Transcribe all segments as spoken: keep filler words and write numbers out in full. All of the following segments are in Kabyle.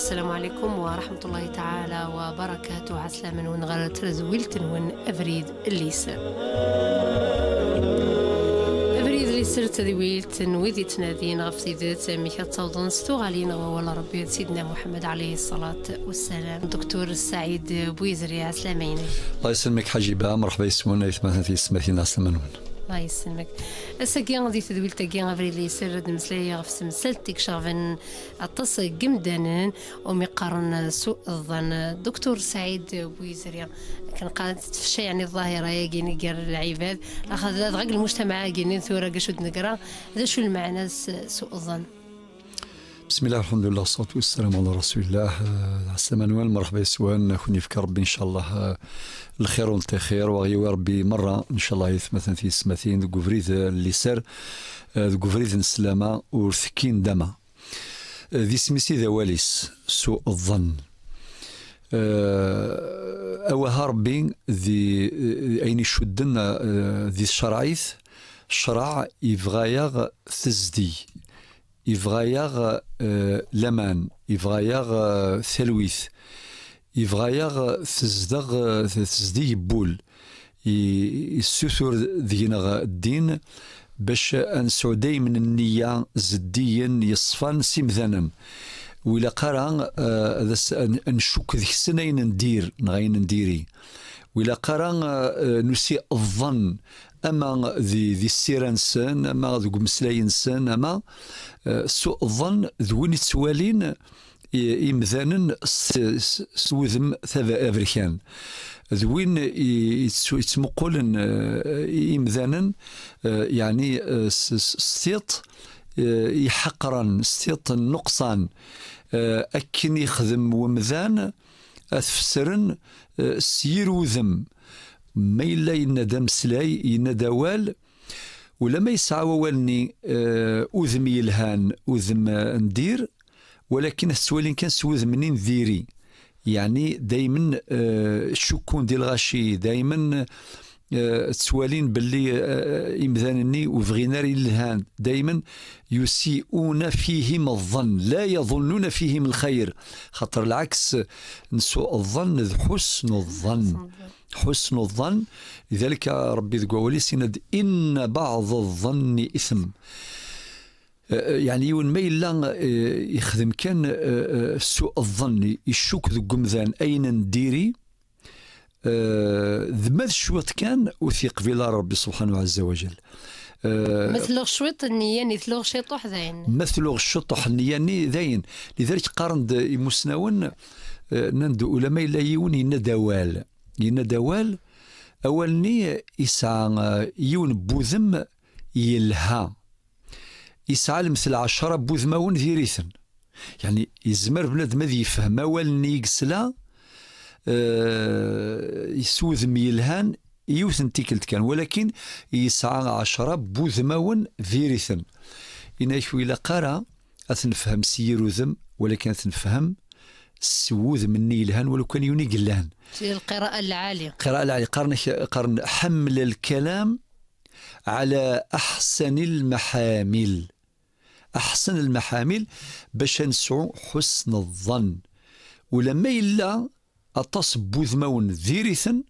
السلام عليكم ورحمة الله تعالى وبركاته. عسلامة نون غير ترزويلت نون أفريد الليسر. أفريد الليسر تذويلت نويدي تنادين غف سيدت ميكا تصوضن ستوغالين غوال ربي سيدنا محمد عليه الصلاة والسلام. دكتور سعيد بويزري، عسلامة ينك. الله يسلمك حجيبة، مرحبا يسمونا يثمثنا في السماثين، عسلامة نون. الله يسلمك. Ass-agi di tedwilt-agi Abril Yesser ad d-nemmeslay ɣef temsalt i iceɣben aṭas n yimdanen umi qqaren s uḍan. Dr Saɛid Buyizri, akken qqaren tettfecca yeɛni ḍḍahira-agi gar lɛibad, axaṭer dɣa deg lmujtamaɛ-agi tura acu d-negra, d acu lmeɛna s s uḍan? بسم الله والحمد لله والصلاة والسلام على رسول الله. آه، عسلامة نون، مرحبا يسوان، كون يفك ربي إن شاء الله، آه، الخير ونتي خير، وغيوي ربي مرة إن شاء الله يثمثن في سماثين، دق بريد اللي سر، آه، دق بريد السلامة ورثكين دما. آه، دي سميسي ذا واليس، سوء الظن. آه، أوها ربي ذي، آه، أين يشدن، آه، ذي الشرعيث، الشرع يبغى يغ تزدي. Yebɣa-yaɣ, eh, laman, yebɣa-yaɣ, eh, talwit, yebɣa-yaɣ, eh, tezdeɣ, eh, tezdi yewwul, i-, yessutur deg-neɣ ddin bac ad nesɛu daymen nniya zeddigen yeṣfan s imdanen. Ur ilaq ara, eh, ad as-, ad, ad ncukk deg-sen ayen n dir neɣ ayen n diri. Ur ilaq ara, eh, nusi ḍḍen ama di, di ssira-nsen, ama deg umeslay-nsen, ama, eh, s uḍḍen d win ittwalin i-, imdanen s, s, s wudem tab-, aberkan. D win i-, ittu-, ittmuqulen, eh, imdanen, eh, yeɛni, eh, s, s, s tiṭ, eh, iḥeqren, s tiṭ n nuqṣan, eh, akken ixdem wemdan, ad t-fesren, eh, s yir wudem. Ma yella yenna-d ameslay, yenna-d awal, ulamma yesɛa wawal-nni, eh, udem yelhan, udem, eh, n dir, walakin ad t-ttwalin kan s wudem-nni n diri. Yeɛni daymen, eh, cukkun di lɣaci, daymen, eh, ttwalin belli, eh, imdanen-nni ur bɣin ara yelhan. Daymen يسيئون فيهم الظن، لا يظنون فيهم الخير. خاطر العكس، نسوء الظن ذ حسن الظن. حسن الظن. لذلك ربي ذ قواليس يناد: إن بعض الظن إثم. Eh, yeɛni yiwen ma yella, eh, yexdem kan, eh, eh, suء الظن, yecuk deg umdan ayen n diri, eh, d ma d cwiṭ kan ur t-yeqbil ara Rebbi subḥanahu ɛezza wa jell. Eh, ma tluɣ cwiṭ nniya-nni, tluɣ ciṭuḥ dayen. Ma tluɣ ciṭuḥ nniya-nni dayen. Lidalik qqaren-d imusnawen, eh, nnan-d ulama yella yiwen yenna-d awal. Yenna-d awal, awal-nni yesɛa, eh, yiwen n wudem yelha. Yesɛa lemtel ɛecra n wudmawen diri-ten. Yeɛni, yezmer bnadem ad yefhem awal-nni i yesla, eh, s wudem yelhan, yiwet n tikkelt kan, walakin yesɛa ɛecra n wudmawen diri-ten. Yenna-ak ur ilaq ara ad t-nefhem s yir udem, walakin ad t-nefhem s wudem-nni yelhan, walaw kan yiwen i yelhan. Lqira'a lɛali. Lqira'a lɛali. Qqaren-ak, qqaren: حمل الكلام على أحسن المحامل. أحسن المحامل، bac ad nesɛu حسن الظن. Ulamma yella aṭas n wudmawen diri-ten,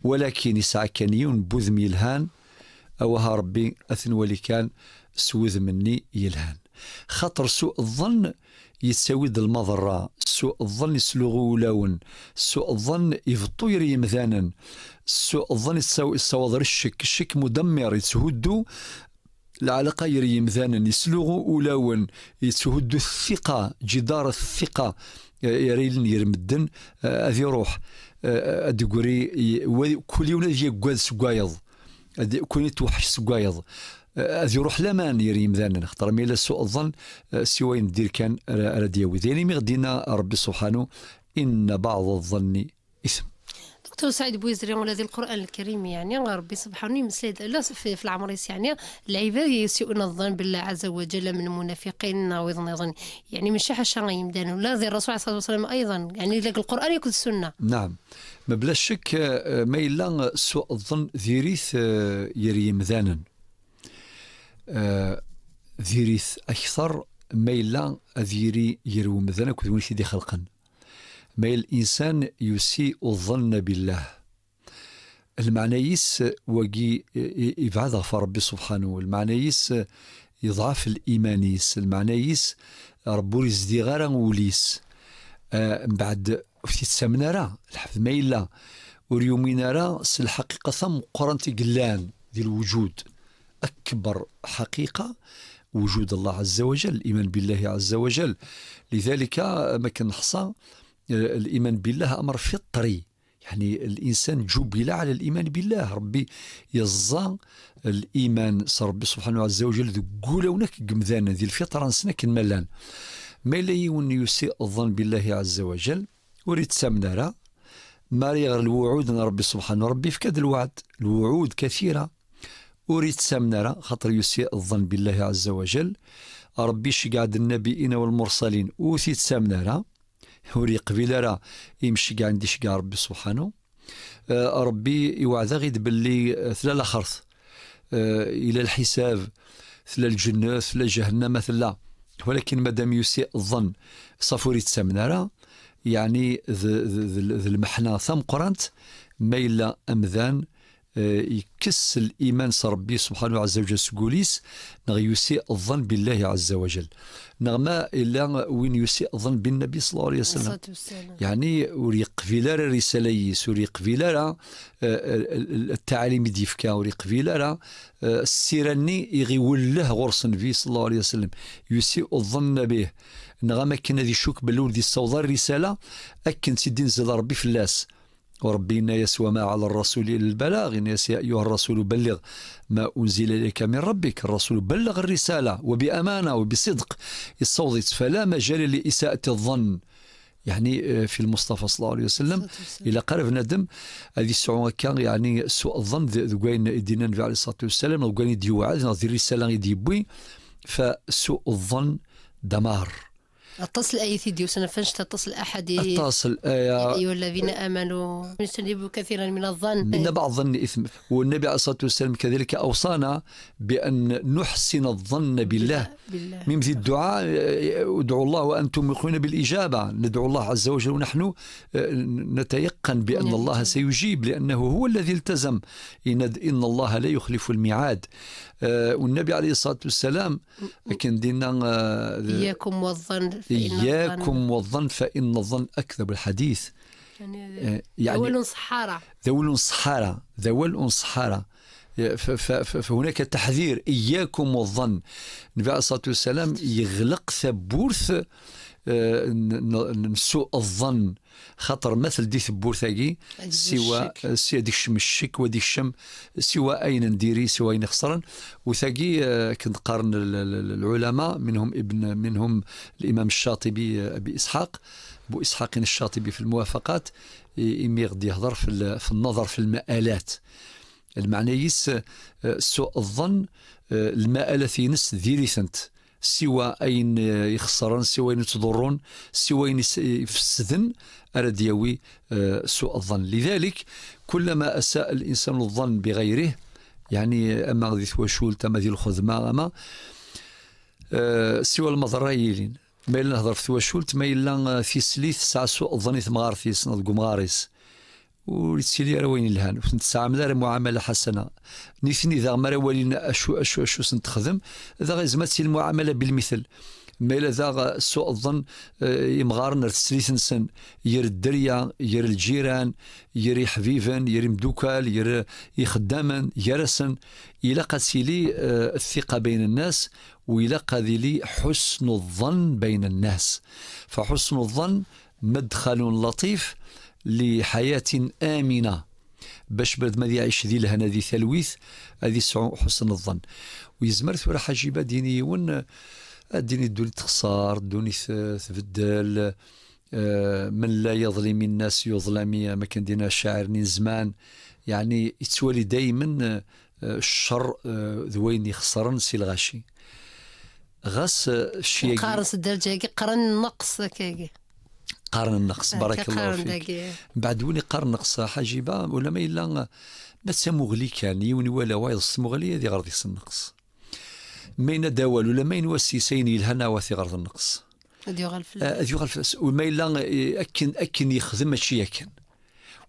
walakin yesɛa kan yiwen n wudem yelhan, awah a Rebbi, ad t-nwali kan s wudem-nni yelhan. Xaṭer suء الظن yettawi-d lmaḍerra, suء الظن yesluɣu ulawen, suء الظن ibeṭṭu ger yemdanen, suء الظن yessaw-, yessawaḍ ɣer ccek, ccek مدمر, yetthuddu lɛalaqa ger yemdanen, yesluɣu ulawen, yetthuddu الثقة, جدار الثقة, eh, ara yilin ger medden, eh, ad iruḥ, eh, ad d-tegri, i-, wa-, kul yiwen ad yaggad seg wayeḍ, ad, kul yettweḥḥec seg wayeḍ, eh, ad iruḥ laman ger yemdanen, xaṭer ma yella suء الظن, eh, siwa ayen n dir kan ara, ara d-yawi. D ayen imi ɣ-d-yenna Rebbi subḥanu: إن بعض الظن إثم. Dr Saɛid Buyizri, ula di Lqur'an Lkarim, yeɛni, Rebbi subḥanu yemmeslay-d, ala fi, fi leɛmer-is, yeɛni, lɛibad yessu'un الظن بالله عز وجل من المنافقين neɣ wid nniḍen. Yeɛni, mačči ḥaca i yimdanen, ula di Rasul alayhi ṣṣalatu wa ssalam أيضا, yeɛni, deg Lqur'an akked Ssunna. نعم. Mebla ccek, eh, ma yella, eh, suء الظن diri-t, eh, ger yemdanen. Eh, diri-t akter, ma yella ad yili gar wemdan akked win i t-id-ixelqen. Ma yella insan yusi uḍanna billah. Lmeɛna-is wagi i, i, ibɛed ɣef Ṛebbi subḥanu. Lmeɛna-is yeḍɛef liman-is. Lmeɛna-is Ṛebbi ur izdiɣ ara ul-is. Ah, mbeɛd ur t-yettamen ara. Lḥebd ma yella ur yumin ara s lḥaqiqa tameqqrant i yellan di lwujud. Akbar ḥaqiqa, wujud Allah Azza wa Jal, liman billahi Azza wa Jal. Lidalika, ma kan neḥṣa, eh, liman billah amr fiṭri. Yeɛni, linsan jubila ɛla liman billah. Ṛebbi yeẓẓa liman s Ṛebbi subḥanahu Azza wa Jal deg wulawen akk n yemdanen, di lfiṭra-nsen akken ma llan. Ma yella yiwen yusi ḍḍan billahi Azza wa Jal, ur yettamen ara, mi ara iɣer lewɛud n Ṛebbi subḥanahu, Ṛebbi yefka-d lweɛd, lewɛud kathira, ur yettamen ara, xaṭer yusi ḍḍan billahi Azza wa Jal. Ṛebbi iceggeɛ-d nnabiyin wal mursalin, ur t-yettamen ara, ur yeqbil ara imceggɛen d iceggeɛ Ṛebbi subḥanu. Eh, Ṛebbi iweɛd-aɣ-id belli, eh, tella laxert, eh, ila lḥisab, tella lǧennet, tella ǧahennama, tella. Walakin madam yusi ḍḍan, ṣaf ur yettamen ara, yeɛni d, d, d, d lmeḥna tameqqrant, ma yella amdan, eh, yekkes liman s Ṛebbi subḥanahu Azza wa Jal seg wul-is, neɣ yusi ḍḍan billahi Azza wa Jal. Neɣ ma yella win yusi ḍḍan bin Nabi sallallahu alayhi wa sallam. Ṣṣalatu wassalam. Yeɛni ur yeqbil ara risala-is, ur yeqbil ara, eh, eh, eh, ttaɛlim i d-yefka, ur yeqbil ara, eh, ssira-nni i ɣ-iwelleh ɣur-s Nnbi sallallahu alayhi wa sallam. Yusi ḍḍan bih. Neɣ am akken ad icuk belli ur d-yessaweḍ ara risala akken tt-id-inzel Ṛebbi fell-as. U Ṛebbi yenna-yas: وما على الرسول إلا البلاغ. Yenna-yas: يا أيها الرسول بلغ ما أنزل إليك من ربك. الرسول بلغ الرسالة وبأمانة وبصدق. Yessaweḍ-itt. فلا مجال لإساءة الظن. Yeɛni, eh, fi Lmustafa sallallahu alayhi wa sallam, ṣṣalatu wassalam, ilaq ara bnadem ad yesɛu akka, yeɛni, suء ḍḍan d-, deg wayen i d-yenna Nnbi alayhi ṣṣalatu wassalam, neɣ deg wayen i d-yewɛed, neɣ di risala i d-yewwi, fa suء ḍḍan damar. Aṭas n layat i d-yusan, ɣef wannect aṭas n laḥadit. Aṭas n layat. يا أيها الذين آمنوا اجتنبوا كثيرا من الظن. إن بعض الظن إثم. والنبي عليه الصلاة والسلام كذلك أوصانا بأن نحسن الظن بالله. بالله. Même di الدعاء, eh, ادعوا الله وأنتم موقنون بالإجابة. ندعو الله عز وجل ونحن, eh, نتيقن بأن الله سيجيب، لأنه هو الذي التزم. إن، إن الله لا يخلف الميعاد. Eh, والنبي عليه الصلاة والسلام, akken dinna, eh, إياكم والظن فإن الظن إياكم والظن فإن الظن أكذب الحديث. يعني, eh, يعني, d awal n ṣṣḥara. D awal n ṣṣḥara. D awal n ṣṣḥara. Eh, ف-, ف-, ف-, فهناك تحذير: إياكم والظن. Nnbi alayhi ṣṣalatu wassalam yeɣleq tawwurt, eh, n, n, n suء ḍḍan. Xaṭer ma teldi tewwurt-agi, ad yekcem ccek. Siwa, eh, si ad yekcem ccek, wa ad yekcem siwa ayen n diri, siwa ayen ixesren. U tagi, eh, akken d-qqaren l-, l-, l-, lɛulama, منهم ابن، منهم الإمام الشاطبي, eh, أبي إسحاق، بو إسحاق الشاطبي في الموافقات, i-, imi ɣ-d-yehder fi l-, fi nnaḍer fi lmaalat. Lmeɛna-is, eh, suء ḍḍan, eh, lmaalat-ines diri-tent. Siwa ayen, eh, ixesren, siwa ayen ittḍurrun, siwa ayen is-, ifessden, ara d-yawi, eh, suء ḍḍan. لذلك, كلما أساء الإنسان الظن بغيره, yeɛni, ama di twacult, ama di lxedma, ama, eh, siwa lmaḍerra yilin. Ma yella nehder ɣef twacult, ma yella, eh, tislit tesɛa suء ḍḍan i temɣart-is neɣ deg umɣar-is, ur yettili ara wayen yelhan, ur ten-tesɛamel ara muɛamala ḥasana. Nitni daɣ, mi ara walin acu, acu, acu sen-texdem, daɣ yezmer ad tili lmuɛamala bilmitel. Ma yella daɣ suء ḍḍan, eh, imɣaren ar teslit-nsen, ger dderya, ger lǧiran, ger iḥbiben, ger imdukal, ger ixeddamen, gar-asen, ilaq ad tili, eh, الثقة بين الناس, u ilaq ad yili حسن الظن بين الناس. فحسن الظن مدخل لطيف لحياة آمنة. Bac bnadem ad iɛic di lehna, di talwit, ad isɛu ḥusn ẓẓan. U yezmer tura, Ḥajiba, ad d-yini yiwen, ad d-yini ddunit texṣer, ddunit, eh, tbeddel, eh, من لا يظلم الناس يظلم, am akken d-yenna ccɛir-nni n zman, yeɛni yettwali daymen, eh, eh, ccer, eh, d wayen ixeṣren si lɣaci. Ɣas, eh, cci-agi qqaren s dderǧa-agi, qqaren nnqes akkagi. Qqaren nnqes, akka barakallahu qqaren fik. Dagi. Mbeɛd win iqqaren nnqes, Ḥajiba, ulama yella, eh, ma d tamuɣli kan, yiwen iwala wayeḍ s tmuɣli, ad iɣer deg-s nnqes. Ma yenna-d awal, ula ma yenwa s-is ayen yelhan, awa tiɣer d nnqes. Ad yuɣal fell-as. Ah, ad yuɣal fell-as. U ma yella, eh, akken, akken yexdem, mačči akken.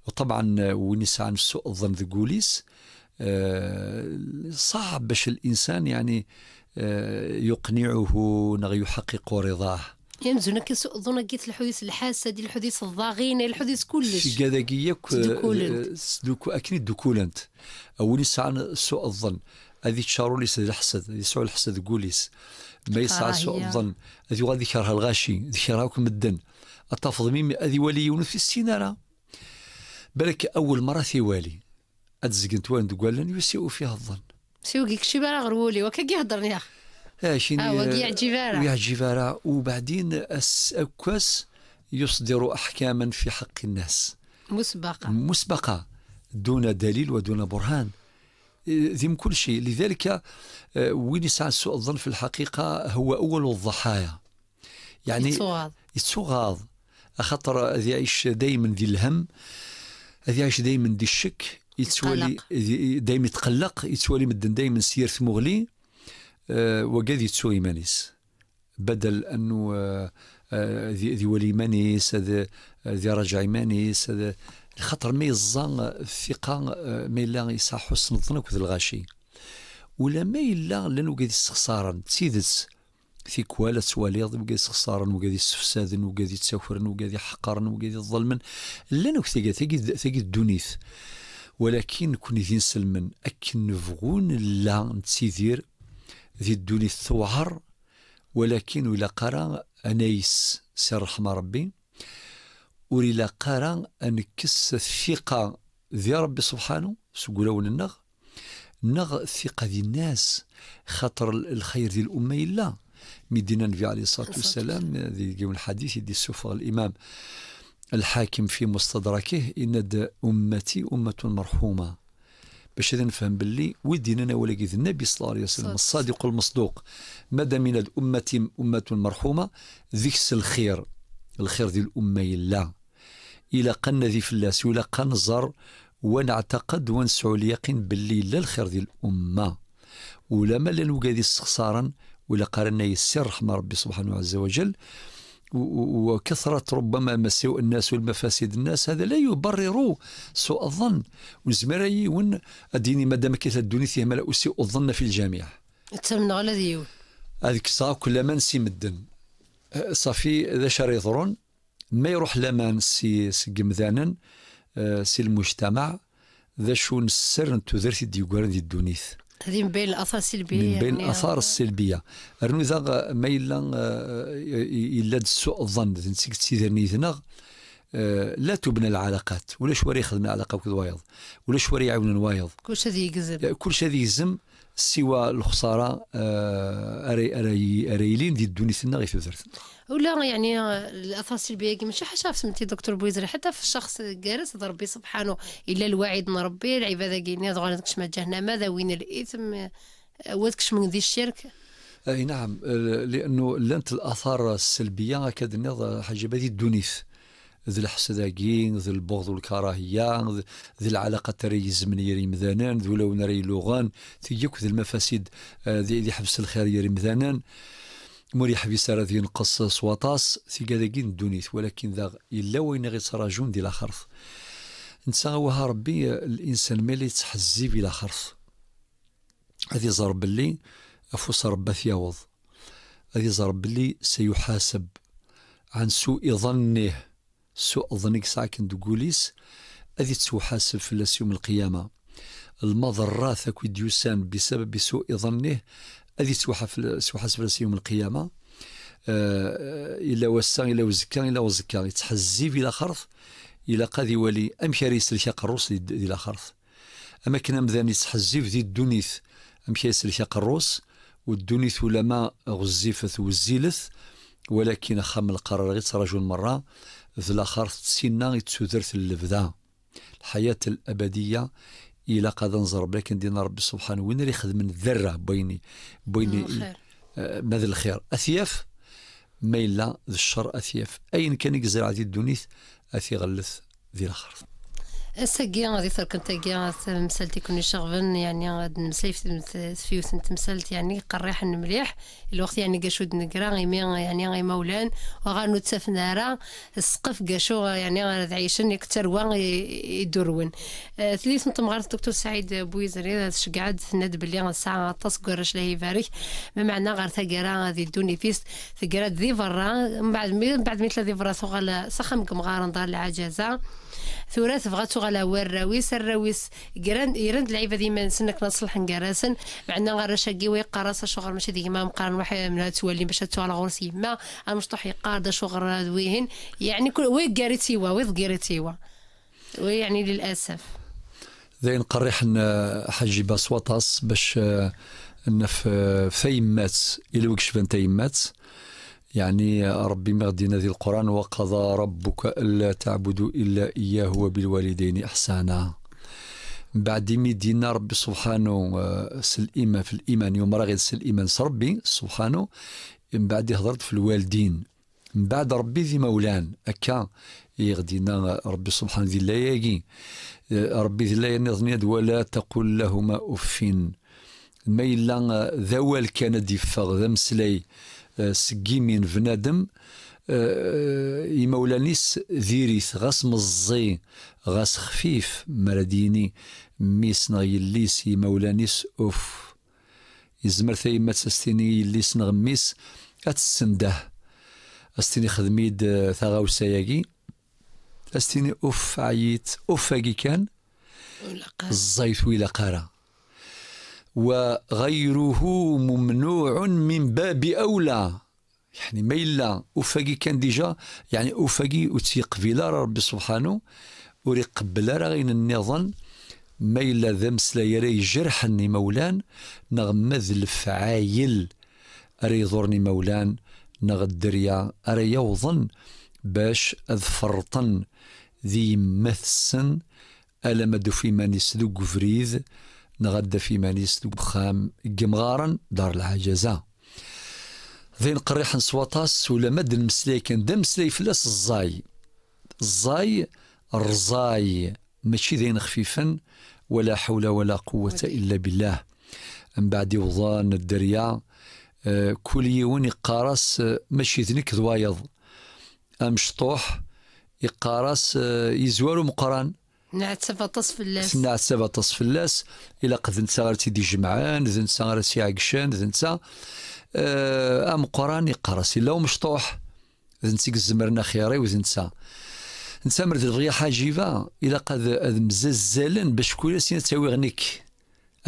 U ṭabɛen, eh, win yesɛan su'eḍḍen deg wul-is, eh, ṣaɛeb bac l'insan, yeɛni, eh, yuqniɛuhu neɣ yuḥaqiqu riḍah. Amzun akka su'eḍḍen-agi, tleḥḥu deg-s lḥasad, ileḥḥu deg-s ḍḍaɣin, ileḥḥu deg-s kullec. Tigad-agi yakk, eh, sdukulent. Eh, sduku-, akken i ddukulent. A win yesɛan su'eḍḍen, ad iččar ul-is d leḥsed, ad yesɛu leḥsed deg wul-is. Ma yesɛa su'eḍḍen, ad yuɣal ad ikerh lɣaci, ad ikerh akk medden. Ad tafeḍ mimi ad iwali yiwen ur t-issin ara. Balak awel mara t-iwali, ad d-zgent wallen deg wallen, yusi'u fiha ḍḍen. Si wagi kcib ara ɣer wul-iw, akka i heddren, yax. Ah, wagi yeɛǧib ara. Ur yeɛǧib ara. U beɛdin, ass, akk ass, يصدر أحكاما في حق الناس. مسبقة. مسبقة، دون دليل ودون برهان. Eh, di mkul cci. Lidalika, eh, win yesɛan su'eḍḍen fi lḥaqiqa, huwa awwalu ḍḍaḥaya. Yeɛni, yettuɣaḍ. Yettuɣaḍ. Axaṭer ad iɛic daymen di lhem, ad iɛic daymen di ccek, yettwali, yetqelleq. Di-, daymen yetqelleq, yettwali medden daymen s yir tmuɣli, eh, wagi ad yettu iman-is. Badal annu, eh, eh, ad i-, ad iwali iman-is, ad, ad iraǧeɛ iman-is, ad, lxaṭer ma yeẓẓa, eh, thiqa, eh, ma yella yesɛa ḥusn ḍḍen akked lɣaci. Ula ma yella llan wigad yessexṣaren, d tidet, tikwal ad twaliḍ wigad yessexṣaren, wigad yessefsaden, wigad yettakren, wigad iḥeqren, wigad iḍelmen. Llan akk tagi, tagi d, tagi d ddunit. Walakin nekkni d inselmen, akken nebɣu nella nettidir di ddunit tewɛer, walakin ur ilaq ara ad nayes si ṛṛeḥma Ṛebbi, ur ilaq ara ad nekkes thiqa di Ṛebbi subḥanu seg wulawen-nneɣ, neɣ thiqa di nnas, xaṭer l-, lxayr di l'umma yella. Mi d-yenna Nnbi ɛalayhi ṣṣalatu wassalam, di yiwen lḥadit i d-issufeɣ l'imam Lḥakim fi Mustadrakih, yenna-d: "Ummati ummatun merḥuma." Bac ad nefhem belli wi d-yennan awal-agi d Nnabi ṣalla Llahu ɛalayhi wa sallam, ṣṣadiq lmeṣduq. Madam yenna-d: "Ummati ummatun merḥuma", deg-s lxir, lxir di l'umma yella. Ilaq ad nadi fell-as, u ilaq ad nẓer, wa neɛtaqed, wa nesɛu lyaqin belli yella lxir di l'umma. Ulama llan wigad yessexṣaren, ur ilaq ara ad nayes si ṛṛeḥma Ṛebbi subḥanahu ɛazza wa jall. U, u, وكثرة ربما مساوئ الناس والمفاسد الناس، هذا لا يبرر سوء الظن. Ur nezmir ara yiwen ad d-yini: "Madam akka tella ddunit, ihmal usi'u ḍḍenna fi lǧamiɛ." Ttamneɣ ala d yiwen. Ad kkseɣ akk laman si medden. Eh, ṣafi, d acu ara yeḍrun? Ma iruḥ laman si, seg yemdanen, eh, si lmujtamaɛ, d acu n sser n tudert i d-yeggaran di ddunit? هذه من بين الآثار السلبية، من بين يعني، الآثار السلبية. Rnu daɣ, eh, ma yella, eh, i-, i-, yella-d su'eḍḍen, d netta i yettidiren yid-neɣ, eh, لا تبنى العلاقات. Ulac wara ixedmen ɛlaqa akked wayeḍ. Ulac wara iɛiwnen wayeḍ. Kullec ad yegzem. Eh, kullec ad yegzem, siwa lexṣara, eh, ara, ara y-, ara yilin di ddunit-nneɣ, i tudert-nneɣ. Ula, yeɛni, الآثار السلبية-agi mačči ḥaca ɣef tmetti, دكتور بويزري، حتى في الشخص gar-as d Ṛebbi سبحانه. Yella lwaɛid n Ṛebbi, lɛibad-agi-nni ad uɣalen ad kecmen ǧahennama, ad awin lithim, eh, wa ad kecmen di ccirk. Ay, naɛam, eh, li'annu llant الآثار السلبية, akka d-tenniḍ, eh, ḥaǧa di ddunit. D leḥsed-agi, d lbuɣd u lkarahiya, d, d lɛalaqat ara yezmen yir imdanen, d ulawen ara iluɣen, tigi akk d lmafasid, eh, di, di ḥbes lxir yir imdanen. Ma ur yeḥbis ara ad yenqes s waṭas, tigad-agi n ddunit, walakin daɣ yella wayen i ɣ-ittrajun di laxert. Netta awah Ṛebbi, eh, linsan ma yella yettḥezzib i laxert, ad iẓer belli afus n Ṛebbi ad t-yaweḍ. Ad iẓer belli سيحاسب عن سوء ظنه, su'eḍḍen i yesɛa akken deg wul-is, ad ittwaḥaseb fell-as yawm lqiyama. Lmaḍerrat akk i d-yusan بسبب سوء ظنه, ad ittwaḥa-, ittwaḥaseb fell-as yawm lqiyama. Eh, ila wass-a, ila uzekka, ila uẓekka, yettḥezzib i laxert, ilaq ad iwali amek ara isellek aqerru-s di, di laxert. Am akken amdan yettḥezzib di ddunit, amek ara isellek aqerru-s, u ddunit ulama ɣezzifet, wezzilet, walakin axxam n lqarar i ttrajun merra, d laxert d tinna i d tudert n lebda. الحياة الأبدية, ilaq ad nẓer belli akken d-yenna Ṛebbi subḥanahu, win ara ixedmen dderra n wayen, n wayen, eh, ma d lxir ad t-yaf, ma yella d ccer ad t-yaf. Ayen kan i yezreɛ di ddunit, ad t-iɣellet di laxert. Ass-agi, di terkent-agi, tamsalt i ken-iceɣben, yeɛni, ad nemmeslay f-, f-, f yiwet n temsalt, yeɛni, qerriḥen mliḥ, lweqt, yeɛni, gacu d-neggra, imi, yeɛni, imawlan, ur ɣ-ttafen ara, ssqef gacu, yeɛni, ara d-ɛicen, yak d tarwa i, i, idurwen. Eh, tlawt n temɣart, Docteur Saɛid Bouizri, tceggeɛ-d, tenna-d belli tesɛa aṭas n warrac la ibarek, meɛna ɣer taggara di ddunit-is, teggra-d di berra, mbeɛd mi, mbeɛd mi tella di berra tuɣal s axxam n yemɣaren dar lɛajaza. Tura tebɣa ad tuɣal ar warraw-is, arraw-is gran, yerran-d lɛibad iman-nsen akken ad ṣelḥen gar-asen, meɛna arrac-agi wa yeqqar-as acuɣer mačči d gma ameqqran waḥi ad twalim bac ad tuɣal ɣur-s yemma, amecṭuḥ yeqqar-d acuɣer d wihin, yeɛni kul, wa yeggar-itt i wa, wa iḍegger-itt i wa. Wa yeɛni lilasaf. D ayen qerriḥen, eh, Ḥajiba s waṭas bac, eh, naf, eh, tayemmat, ila wi yecban tayemmat, yeɛni, eh, Ṛebbi mi ɣ-d-yenna di Lqur'an, وقضى ربك ألا تعبدوا إلا إياه وبالوالدين إحسانا. Mbeɛd imi d-yenna Ṛebbi subḥanu, eh, s liman, f liman, yumer-aɣ-id s liman s Ṛebbi subḥanu, mbeɛd ihdeṛ-d f lwaldin. Mbeɛd Ṛebbi d imawlan, akka i ɣ-d-yenna Ṛebbi subḥan di laya-agi. Eh, Ṛebbi di laya nniḍen yenna-d, ولا تقل لهما أف. Ma yella, eh, d awal kan ad d-yeffeɣ, d ameslay, eh, seg yimi n bnadem, eh, imawlan-is diri-t, ɣas meẓẓi, ɣas xfif, mi ara d-yini mmi-s neɣ yelli-s i yimawlan-is, uf. Yezmer tayemmat ad s-tini i yelli-s neɣ mmi-s, ad tessendeh, ad s-tini xdem-iyi-d, eh, taɣawsa-agi, ad s-tini uf, ɛyiɣ, uf-agi kan, ur ilaq ara. Ẓẓayet, ur ilaq ara. وغيره ممنوع من باب أولى. Yeɛni ma yella uf-agi kan dija, yeɛni uf-agi ur tt-yeqbil ara Ṛebbi subḥanu, ur iqebbel ara ayen nniḍen, ma yella d ameslay ara ijerḥen imawlan, neɣ ma d lefɛayel ara iḍurren imawlan, neɣ dderya ara yawḍen bac ad ferrṭen di yemma-tsen, alamma d-taf iman-is deg ubrid, neɣ ad d-taf iman-is deg uxxam n yemɣaren, dar lɛajaza. D ayen qerriḥen s waṭas, ulamma d-nemmeslay kan, d ameslay fell-as ẓẓay. Ẓẓay, rẓay, mačči d ayen xfifen, ولا حول ولا قوة إلا بالله. Mbeɛd iwḍen dderya, eh, kul yiwen iqqar-as, eh, mačči d nekk d wayeḍ. Amecṭuḥ iqqar-as, eh, yezwar umeqqran. Nɛettab aṭas fell-as. Nɛettab aṭas fell-as. Ilaq d netta ara tt-id-ijemɛen, d netta ara tt-iɛeggcen, d netta. Eh, ameqqran iqqar-as, yella umecṭuḥ. D netta i izemren axir-iw, d netta. Netta mer d lebɣi Ḥajiba, ilaq ad, ad mzazzalen bac kul ass ad tt-awiɣ nekk.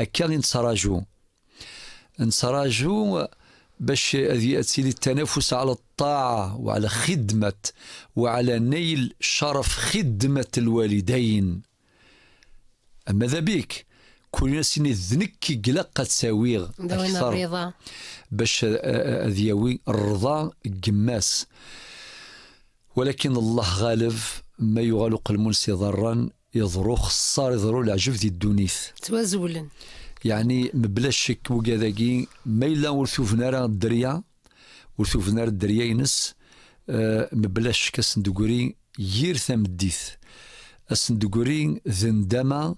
Akka i nettraǧu. Nettraǧu bac ad y-, ad tili ttanafus ɛala ṭṭaɛa, wa ɛala xidmat, wa ɛala nayl caraf xidmat lwalidayn. Ama d abik, kul ass ini d nekk i ilaq ad tt-awiɣ d win akter, rriḍa, bac a, a, ad yawi rrḍa n yemma-s. Walakin Allah ɣaleb, ma yuɣal uqelmun s iḍarren, iḍru xeṣṣar, iḍru leɛǧeb di ddunit. Ttwazewlen. Yeɛni, mebla ccek, wigad-agi, ma yella ur tuben ara dderya, ur tuben ara dderya-ines, eh, mebla ccek ad sen-d-tegri yir tameddit. Ad sen-d-tegri d ndama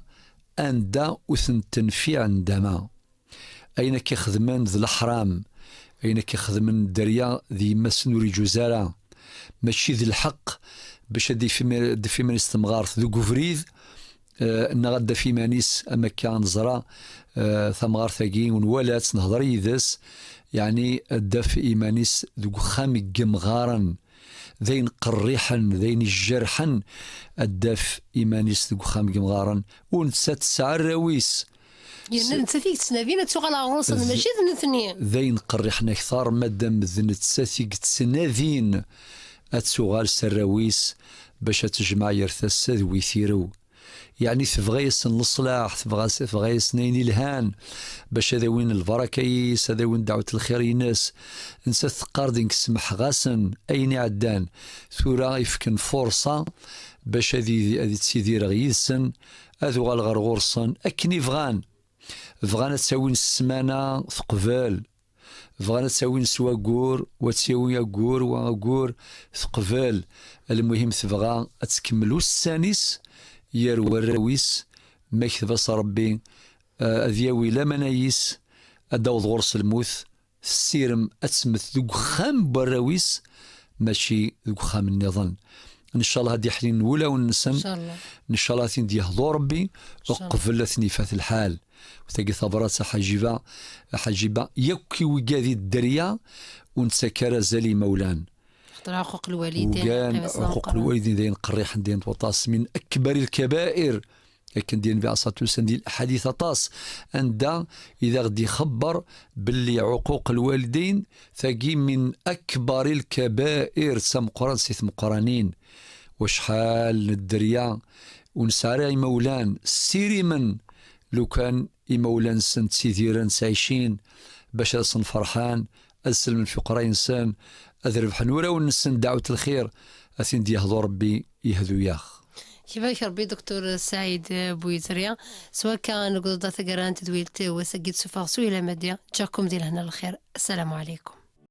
anda ur ten-tenfiɛ ndama. Ayen akka xedmen d leḥram, ayen akka xedmen dderya d yemma-tsen ur iǧuz ara. Mačči d lḥeqq bac ad d-taf iman-is temɣart deg ubrid, eh, neɣ ad d-taf iman-is, am akka neẓra, eh, tamɣart-agi ur nwala-tt, nehder yid-s, yeɛni ad d-taf iman-is deg uxxam n yemɣaren. D ayen qerriḥen, d ayen ijerḥen, ad d-taf iman-is deg uxxam n yemɣaren, u nettat tesɛa arraw-is. Yerna nettat i yettnadin ad tuɣal ɣer ɣur-sen, mačči d nutni. D ayen qerriḥen akter, madam d nettat i yettnadin ad tuɣal s arraw-is bac ad tejmeɛ yer tasa d wi tirew. Yeɛni tebɣa-yasen leṣlaḥ, tebɣa-, tebɣa-yasen ayen ilhan, bac ad awin lbaraka-is, ad awin ddeɛwet lxir-ines. Nettat teqqar-d nekk semḥeɣ-asen ayen iɛeddan, tura i fken furṣa bac ad i-, ad ttidireɣ yid-sen, ad uɣaleɣ ɣer ɣur-sen akken i bɣan. Bɣan ad tt-awin s ssmana, teqbel. Bɣan ad tt-awin s waggur, wa ad tt-yawi aggur, wa aggur, teqbel. Lmuhim tebɣa ad tkemmel ussan-is yer warraw-is, ma yekteb-as Rebbi, eh, ad yawi lamana yis, ad d-aweḍ ɣur-s lmut, tessirem ad temmet deg uxxam n warraw-is, mačči deg uxxam nniḍen. Ncallah ad d-iḥnin wulawen-nsen. Ncallah. Ncallah ad ten-d-yehdu Rebbi, uqbel ad ten-ifat lḥal. Tagi tabrat a Ḥajiba, a Ḥajiba, yakk i wigad i dderya, ur nettak ara azal i imawlan. Xaṭer ɛuquq lwalidain, ugan ɛuquq lwalidain d ayen qerriḥen, d ayen waṭas, min akbar lkabair. Akken d-yenna Nnbi alayhi ṣṣalatu wassalam di lḥadit aṭas, anda i d aɣ-d-ixebber belli ɛuquq lwalidain, tagi min akbar lkabair, d tameqqrant si tmeqqranin. Wacḥal n dderya ur nesɛi ara imawlan, ssirimen lukan imawlan-nsen ttidiren, ttɛicin, bac ad sen-ferḥen, ad selmen f uqerray-nsen, ad rebḥen urawen-nsen ddeɛwet lxir, ad ten-d-yehdu Rebbi, yehdu-yaɣ. Yebak Rebbi, Doktur Saɛid Buyetri, s wakka negdud taggara n tedwilt wass-agi d-sufeɣ s uyla Madi, ǧǧakum di lehna lxir. Assalamu ɛlikum.